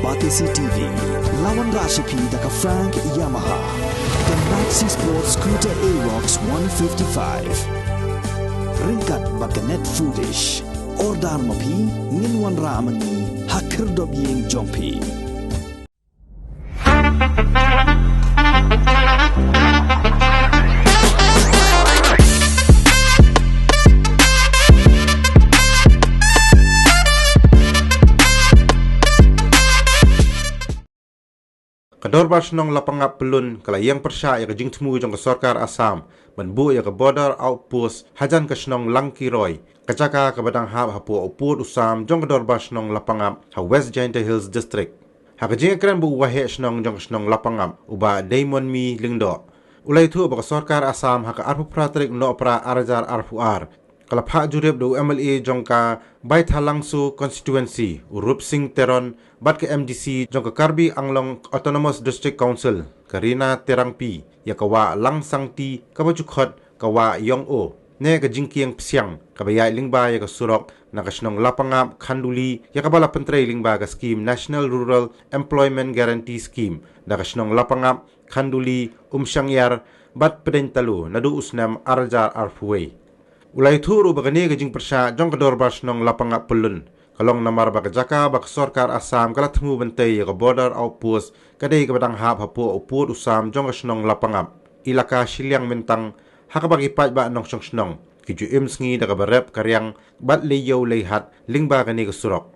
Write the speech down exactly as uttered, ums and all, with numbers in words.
R T C T V, la wanrah sha phi da ka Frank Yamaha, ka Maxi Sport Scooter Aerox one fifty-five. Ryngkat bad ka Net Foodish. Order ma phi, ngin wanrah ma ngi ha khyrdop ïing jong phi. Ka Dorbar Shnong Lapangap Pyllun ka la ïeng pyrshah ïa ka jingthmu jong ka sorkar Assam ban buh ïa ka border outpost hajan ka shnong Langkiroi, ka jaka kaba dang hap hapoh u pud u sam jong ka Dorbar Shnong Lapangap ha West Jaintia Hills District. Ha ka jingïakren bad u waheh shnong jong ka shnong Lapangap, u Bah Deimonmi Lyngdoh, u la ïathuh ba ka sorkar Assam ha ka arphew phra tarik u Nohprah ar hajar arphew ar ka la phah jurip da u M L A jong ka Baithalangso constituency, u Rupsing Teron, bad ka M D C jong ka Karbi Anglong Autonomous District Council, ka Rina Terangpi, ïa ka wah Langsangti kaba ju khot ka wah Ïong O, ne ka jingkieng psiang kaba ïaid lyngba ïa ka surok na ka shnong Lapangap Khanduli, ïa kaba la pyntrei lyngba ka skim National Rural Employment Guarantee Scheme, da ka shnong Lapangap Khanduli, Umshyngiar bad Pdeng Tallo naduh u snem ar hajar arphew wei. U la ïathuh ruh ba kane ka jingpyrshah jong ka Dorbar Shnong Lapangap Pyllun ka long namar ba ka jaka ba ka sorkar Assam ka la thmu ban tei ïa ka border outpost ka dei kaba dang hap hapoh u pud u sam jong ka shnong Lapangap, Elaka Shiliang Myntang, ha kaba ki paidbah nongshong shnong ki ju im sngi da kaba rep ka riang bad lei ïew lei hat lyngba kane ka surok.